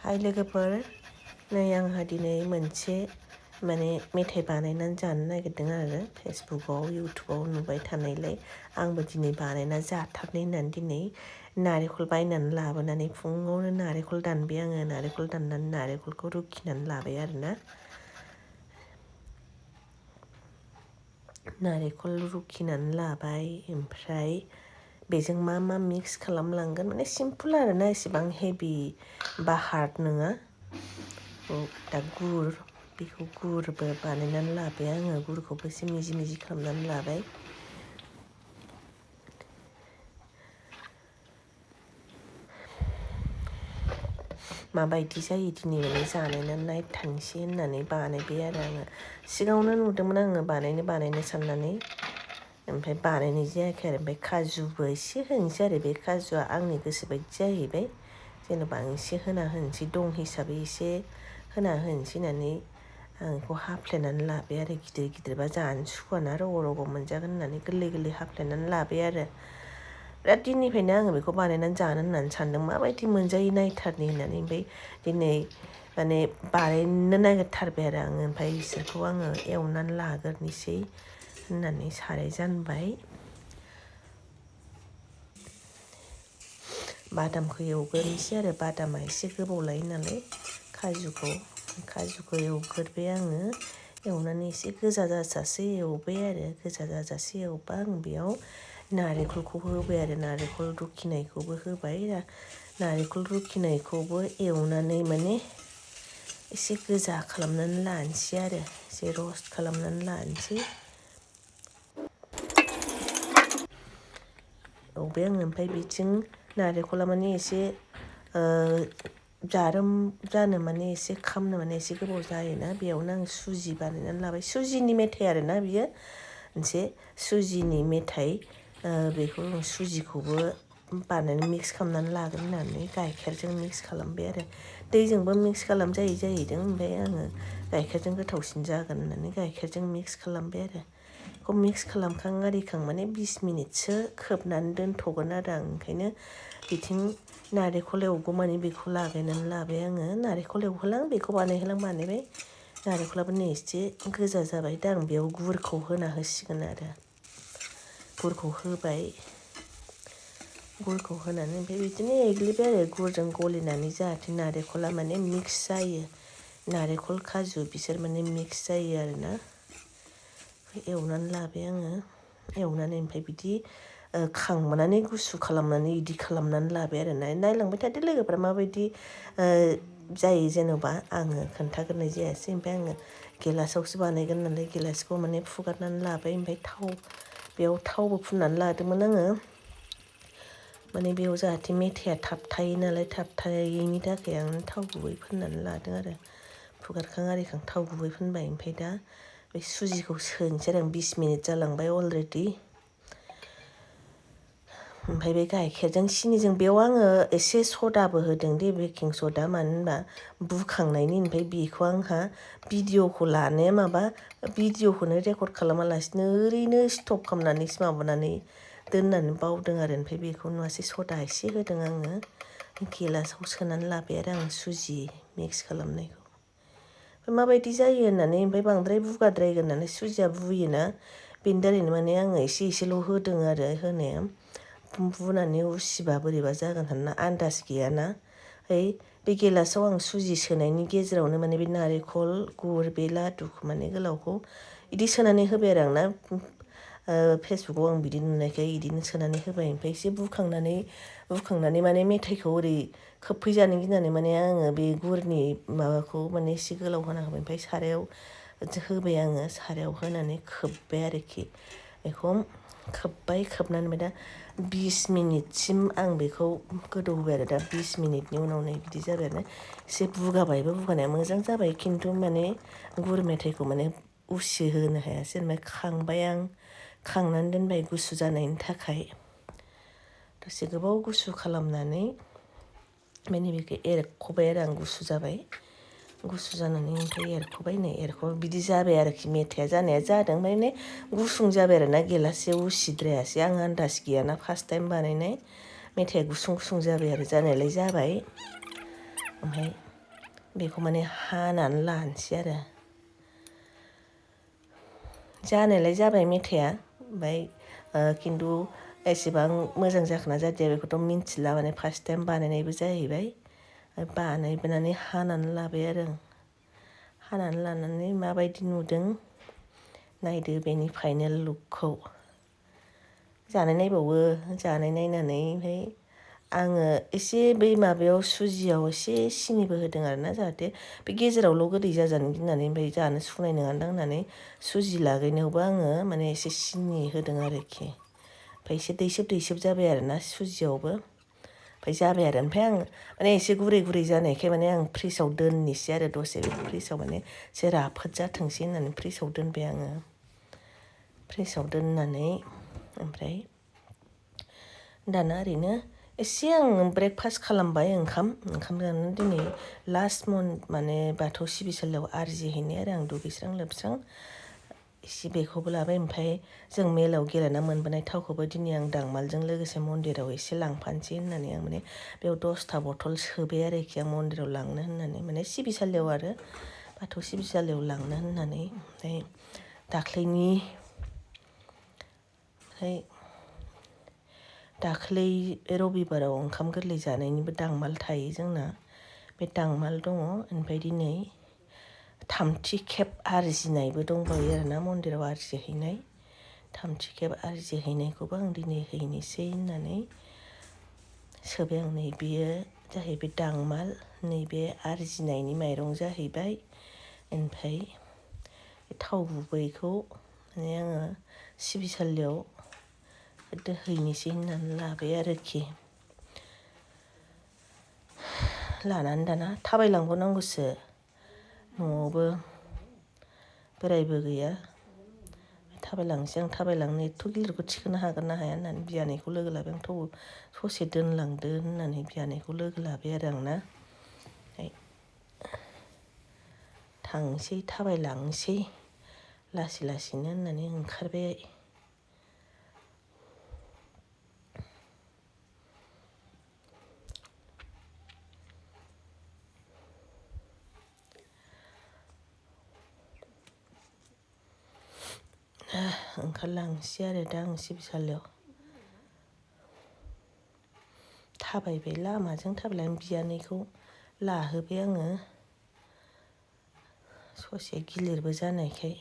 हाय लोगोफोर, नै आंहा दिनै मोनसे माने मेथाइ बानायनानै जानो नागिरदों आरो फेसबुकआव इउटुबाव नुबाय थानायलाय आंबो दिनै बानायना जाथारनि होननानै दिनै नारेंखल बायनानै लाबोनानै फुङावनो नारेंखल दानबाय आङो। नारेंखल दाननानै नारेंखलखौ रुखिनानै लाबाय आरोना। नारेंखल रुखिनानै लाबाय, ओमफ्राय बेजों मा मा मिक्स खालामलांगोन माने सिम्पोल आरोना, एसेबां हेभि बा हार्ड नङा। दा गुर, बेखौ गुरबो बानायनानै लाबाय आङो। गुरखौबो एसे मिजि मिजि खालामनानै लाबाय। माबायदि जायो दिनै माने बानायनानै नायथारनोसै होननानै बानायबाय आरो आङो। सिगाङावनो नुदोंमोन आङो बानायनो साननानै, ओमफ्राय बानायनाय जायाखै आरो। ओमफ्राय काजुबो एसे होनोसै आरो, बे काजुआ आंनि गोसो बायदि जाहैबाय। जेनेबा आं एसे होना होनोसै, दं हिसाबै एसे होना होनोसै होननानै आं बेखौ हाफ्लेनानै लाबाय आरो। गिदिर गिदिरबा जानो सुखुवाना, रग' रग' मोनजागोन होननानै गोरलै गोरलै हाफ्लेनानै लाबाय आरो। बिराद दिननिफ्रायनो आङो बेखौ बानायनानै जानो होननानै सानदों, माबायदि मोनजायो नायथारनि होननानै। ओमफ्राय दिनै माने बानायनो नागिरथारबाय आरो आङो। ओमफ्राय बिसोरखौ आङो एवनानै लाग्रोनोसै होननानै साराय जानबाय। बादामखौ एवग्रोनोसै आरो, बादामा एसे गोबाव लायो नालाय। काजुखौ एवग्रोबाय आङो। एवनानै एसे गोजा जाजासे एवबाय आरो। गोजा जाजासे एवबा आं बेयाव नारेंखलखौबो होबाय आरो, नारेंखल रुखिनायखौबो होबाय। नारेंखल रुखिनायखौबो एवनानै माने एसे गोजा खालामनानै लानोसै आरो, एसे रस्ट खालामनानै लानोसै। एवबाय आङो। ओमफ्राय बिथिं नारेंखला माने एसे जारोम जानो माने एसे खामनो माने एसे गोबाव जायोना, बेयावनो आं सुजि बानायनानै लाबाय। सुजिनि मेथाइ आरोना बियो मोनसे, सुजिनि मेथाइ। बेखौ सुजिखौबो मिक्स खालामनानै लागोन होननानै गाइखेरजों मिक्स खालामबाय आरो। दैजोंबो मिक्स खालामजायो जाहैदों, ओमफ्राय आङो गाइखेरजों गोथावसिन जागोन होननानै गाइखेरजों मिक्स खालामबाय आरो। बेखौ मिक्स खालामखां आरिखां माने 20 मिनिटसो खोबनानै दोनथ'गोन आरो आं। ओंखायनो बिथिं नारेंखल एवगौमानि बेखौ लागायनानै लाबाय आङो। नारेंखल एवहोलां बेखौ बानायबाय। नारेंखलाबो नै एसे गोजा जाबाय। दा आं बेयाव गुरखौ होना होसिगोन आरो। गुरखौ होबाय। गुरखौ होनानै ओमफ्राय बिदिनो एग्लिबाय आरो, गुरजों गलिनानै जाहाथे नारेंखला माने मिक्स जायो। नारेंखल काजु बिसोर माने मिक्स जायो आरोना। एवनानै लाबाय आङो। एवनानै ओमफ्राय बिदि खांनानै गुसु खालामनानै बिदि खालामनानै लाबाय आरो। नायलांबाय थादो लोगोफ्रा माबायदि जायो। जेनेबा आङो खोन्थाग्रोनाय जायासै। ओमफ्राय आङो गिलासावसो बानायगोन नालाय, गिलासखौ माने फुगारनानै लाबाय। ओमफ्राय बेयाव थावबो फुननानै लादोंमोन आङो। माने बेयाव जाहाथे मेथाइआ थाबथायो नालाय, थाबथायैनि थाखाय आं थाव गुबै फुननानै लादों आरो। फुगारखां आरिखां थाव गुबै फुनबाय। ओमफ्राय दा बे सुजिखौ सोनोसै आरो। 20 मिनिट जालांबाय अलरेडि। ओमफ्राय बे गाइखेरजों सिनिजों, बेयाव आङो एसे सदाबो होदों दे, बेकिं सदा। मानो होनबा बुखांनायनि। ओमफ्राय बेखौ आंहा भिडिअखौनो रेकर्ड खालामालासिनो ओरैनो स्टप खालामनानैसो माबानानै दोननानै बावदों आरो। ओमफ्राय बेखौ नुवासै, सदा एसे होदों आङो। गिलासाव सोनानै लाबाय आरो आं सुजि मिक्स खालामनायखौ। ओमफ्राय माबायदि जायो होननानै, ओमफ्राय बांद्राय बुगाद्रायगोन होननानै, सुजिया बुयोना, बेनि दारैनो माने आङो एसेल' होदों आरो होनाया। बुनानै उसिबा बोरैबा जागोन होनना आन्दाज गैयाना। बे गिलासाव आं सुजि सोनायनि गेजेरावनो माने बे नारेंखल गुर, बे लादुखौ माने गोलावखौ बिदि सोनानै होबाय आरो आंना। फेसबुकआव आं बिदि नुनायखाय बिदिनो सोनानै होबाय। ओमफ्राय एसे बुखांनानै माने मेथाइखौ ओरै खोबफैजानो गिनानै माने आङो बे गुरनि माबाखौ माने एसे गोलाव होना होबाय। ओमफ्राय सारायाव होबाय आङो। सारायाव होनानै खोब्बाय आरोखि। बेखौ खोब्बाय, खोबनानै ओमफ्राय दा 20 मिनिटसिम आं बेखौ गोदौ होबाय आरो। दा 20 मिनिटनि उनाव नै बिदि जाबाय आरो। एसे बुगाबायबो, बुगानाया मोजां जाबाय। खिन्थु माने गुर मेथाइखौ माने उसिहोनो हायासै। ओमफ्राय खांबाय आं, खांनानै दोनबाय गुसु जानायनि थाखाय। दसे गोबाव गुसु खालामनानै माने बेखौ एरख'बाय आरो आं। गुसु जाबाय। गुसु जानानै ओमफ्राय एरख'बाय। बिदि जाबाय आरोखि। मेथाइआ जानाया जादों, ओमफ्राय माने गुसुं जाबाय आरो ना, गिलाससे उसिद्रायासै। आं आन्दाज गैयाना, फार्स्ट टाइम बानायनाय। मेथाइआ गुसुं जाबाय आरो, जानायालाय जाबाय। ओमफ्राय बेखौ माने हानानै लानोसै आरो जानायलाय जाबाय मेथाइआ ओमफ्राय खिन्थु एसेबां मोजां जाखोना जादिया बेखौथ' मिन्थिला माने फार्स्ट टाइम बानायनायबो जाहैबाय बानायबोनानै हानानै लाबाय आरो आं हानानै लानानै माबायदि नुदों नायदो बेनि फाइनेल लुकखौ जानाय नायबावो जानाय नायनानै ओमफ्राय आङो एसे बै माबायाव सुजियाव एसे सिनिबो होदों आरोना जाहाथे बे गेजेरावल' गोदै जाजानो गिनानै ओमफ्राय जानो सुनाय नङादां होननानै सुजि लागायनायावबो आङो माने एसे सिनि होदों आरोखि ओमफ्राय एसे दैसोब जाबाय आरोना सुजियावबो ओमफ्राय जाबाय आरो ओमफ्राय आं माने एसे गुरै जानायखाय माने आं फ्रिजाव दोननोसै आरो दसे फ्रिजाव माने एसे राफोद जाथोंसै होननानै फ्रिजाव दोनबाय आङो फ्रिजाव दोननानै ओमफ्राय दाना ओरैनो एसे आं ब्रेकफास्ट खालामबाय ओंखाम जानानै दिनै लास्ट माने बाथौ सिबिसालियाव आरजि हैनाय आरो आं दुगैस्रां लोबस्रां एसे बेखौबो लाबाय ओमफ्राय जों मेलाव गेलेना मोनबोनाय थावखौबो दिनै आं दांमालजों लोगोसे मन्दिराव एसे लांफानोसै होननानै आं माने बेयाव 10था बथल सोबाय आरोखि आं मन्दिराव लांनो होननानै माने सिबिसालियाव आरो बाथौ सिबिसालियाव लांनो होननानै ओमफ्राय दाख्लै रबिबाराव ओंखाम गोरलै जानायनिबो दांमाल थायो जोंना बे दांमाल दङ ओमफ्राय दिनै थामथि खेब आरजिनायबो दंबावो आरोना मन्दिराव आरजिहैनाय थामथि खेब आरजिहैनायखौबो आं दिनै हैनोसै होननानै सोबाय आं नै बेयो जाहैबाय दांमाल नैबे आरजिनायनि माइरं जाहैबाय ओमफ्राय थाव गुबैखौ माने आङो सिबिसालियाव हैनोसै होननानै लाबाय आरोखि लानानै दाना थाबायलांबावनांगौसो न'आवबो बोरायबो गैया थाबायलांनोसै आं थाबायलांनो एथ' गिलिरखौ थिखोनो हागोन ना हाया होननानै बियानैखौ लोगो लाबाय आं थेवबो ससे दोनलांदो होननानै बियानैखौ लोगो लाबाय आरो आंना थांसै थाबायलांसै लासैनो होननानै ओंखारबाय ओंखारलांसै आरो दा आं सिबिसालियाव थाबायबाय लामाजों थाबायलांनो बियानैखौ लाहोबाय आङो ससे गिलिरबो जानायखाय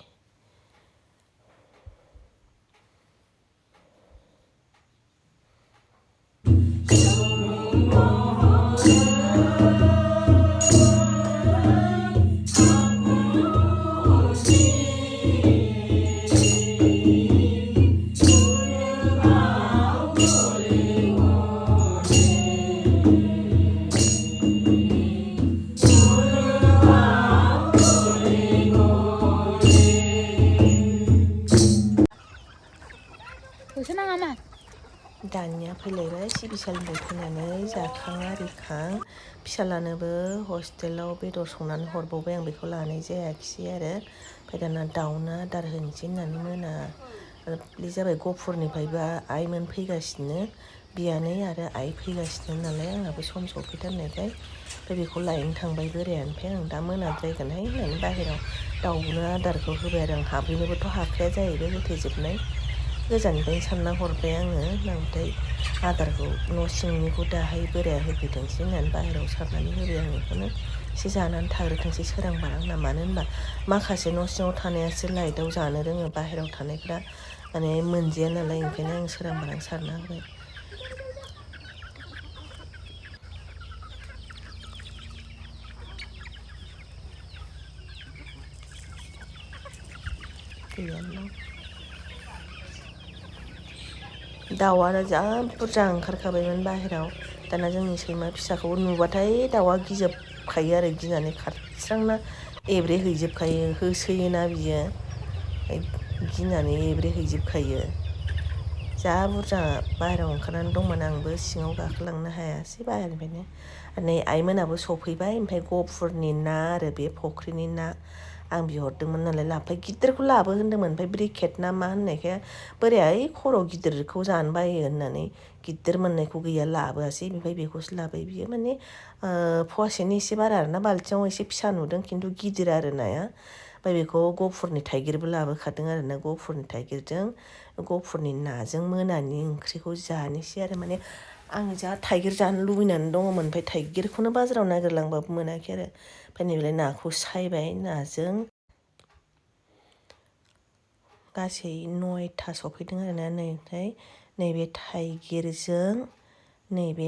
दानिया फैलायबाय सिबिसालिनिफ्राय फैनानै जाखां आरिखां फिसाज्लानोबो हस्टेलाव बेदर संनानै हरबावबाय आं बेखौ लानाय जायाखिसै आरो ओमफ्राय दाना दाउनो आदार होनोसै होननानै मोनाबिलि जाबाय गहपुरनिफ्रायबो आइमोन फैगासिनो बियानै आरो आइ फैगासिनो नालाय आंहाबो सम सफैथारनायखाय ओमफ्राय बेखौ लायनो थांबाय बोराया ओमफ्राय आं दा मोनाद्रायगोनहाय होननानै बाहेरायाव दाउनो आदारखौ होबाय आरो आं हाबहैनोबोथ' हाखाया जाहैबाय होथेजोबनाय गोजाननिफ्रायनो सानना हरबाय आङो नाथाय आदारखौ न' सिंनिखौ दाहाय बोराया होफैथोंसै होननानै बाहेरायाव सारनानै होबाय आं बेखौनो एसे जानानै थाग्रोथोंसै सोरां बारांना मानो होनबा माखासे न' सिङाव थानायासो लाइटआव जानो रोङो बाहेरायाव थानायफ्रा माने मोनजाया नालाय ओंखायनो आं सोरां बारां सारना होबाय दाउआनो जा बुरजा ओंखारखाबायमोन बाहेरायाव दाना जोंनि सैमा फिसाखौ नुबाथाय दाउआ गिजोबखायो आरो गिनानै खारस्रांना एब्रेहैजोबखायो होसोयोना बियो गिनानै एब्रेहैजोबखायो जा बुरजा बाहेरायाव ओंखारनानै दंमोन आंबो सिङाव गाखोलांनो हायासै बाहेरनिफ्रायनो नै आइमोनाबो सफैबाय ओमफ्राय गहपुरनि ना आरो बे फुख्रिनि ना आं बिहरदोंमोन नालाय लाफा गिदिरखौ लाबो होन्दोंमोन ओमफ्राय ब्रिकेट ना मा होननायखाय बोरैहाय खर' गिदिरखौ जानो बायो होननानै गिदिर मोननायखौ गैया लाबोआसै ओमफ्राय बेखौसो लाबाय बियो माने फवासेनि एसे बारा आरोना बाल्थिङाव एसे फिसा नुदों खिन्थु गिदिर आरो नाया ओमफ्राय बेखौ गहपुरनि थाइगिरबो लाबोखादों आरोना गहपुरनि थाइगिरजों गहपुरनि नाजों मोनानि ओंख्रिखौ जानोसै आरो माने आं जा थाइगिर जानो लुबैनानै दङमोन ओमफ्राय थाइगिरखौनो बाजाराव नागिरलांबाबो मोनाखै आरो ओमफ्राय नैबेलाय नाखौ सायबाय नाजों गासै 9था सफैदों आरोना ओमफ्राय नैबे थाइगिरजों नैबे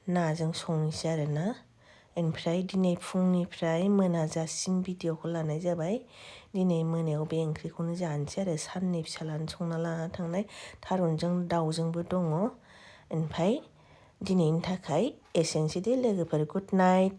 नाजों संनोसै आरोना ओमफ्राय दिनै फुंनिफ्राय मोनाजासिम भिडिअखौ लानाय जाबाय दिनै मोनायाव बे ओंख्रिखौनो जानोसै आरो साननै फिसालानो संना लाना थांनाय थारुनजों दाउजोंबो दङ ओमफ्राय दिनैनि थाखाय एसेनोसै दे लोगोफोर गुड नाइट